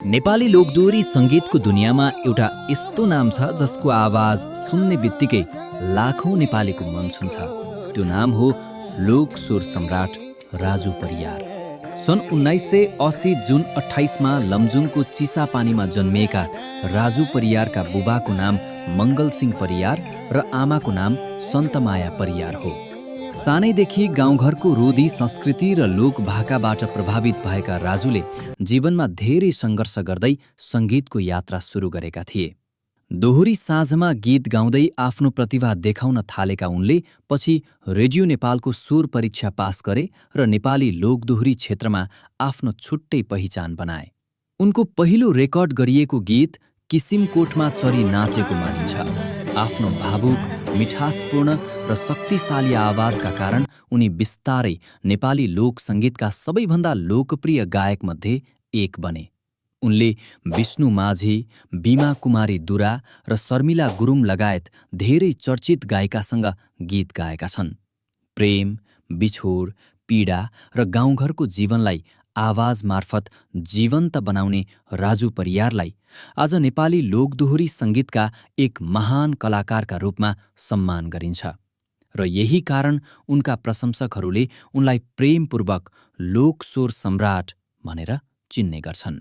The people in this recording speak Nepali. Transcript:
नेपाली लोकदोहोरी सङ्गीतको दुनियाँमा एउटा यस्तो नाम छ जसको आवाज सुन्ने बित्तिकै लाखौँ नेपालीको मन छुन्छ। त्यो नाम हो लोक स्वर सम्राट राजु परियार। सन् 1980 जुन 28मा लमजुङको चिसापानीमा जन्मिएका राजु परियारका बुबाको नाम मङ्गलसिंह परियार र आमाको नाम सन्तमाया परियार हो। सानैदेखि गाउँघरको रोदी संस्कृति र लोक भाकाबाट प्रभावित भएका राजुले जीवनमा धेरै सङ्घर्ष गर्दै सङ्गीतको यात्रा सुरु गरेका थिए। दोहोरी साँझमा गीत गाउँदै आफ्नो प्रतिभा देखाउन थालेका उनले पछि रेडियो नेपालको स्वर परीक्षा पास गरे र नेपाली लोकदोहोरी क्षेत्रमा आफ्नो छुट्टै पहिचान बनाए। उनको पहिलो रेकर्ड गरिएको गीत किसिमकोटमा चरी नाचेको मानिन्छ। आफ्नो भावुक, मिठासपूर्ण र शक्तिशाली आवाजका कारण उनी बिस्तारै नेपाली लोक सङ्गीतका सबैभन्दा लोकप्रिय गायकमध्ये एक बने। उनले विष्णु माझी, बिमा कुमारी दुरा र शर्मिला गुरुङ लगायत धेरै चर्चित गायिकासँग गीत गाएका छन्। प्रेम, बिछोड, पीडा र गाउँघरको जीवनलाई आवाज मार्फत जीवन्त बनाउने राजु परियारलाई आज नेपाली लोकदोहोरी सङ्गीतका एक महान कलाकारका रूपमा सम्मान गरिन्छ र यही कारण उनका प्रशंसकहरूले उनलाई प्रेमपूर्वक लोक स्वर सम्राट भनेर चिन्ने गर्छन्।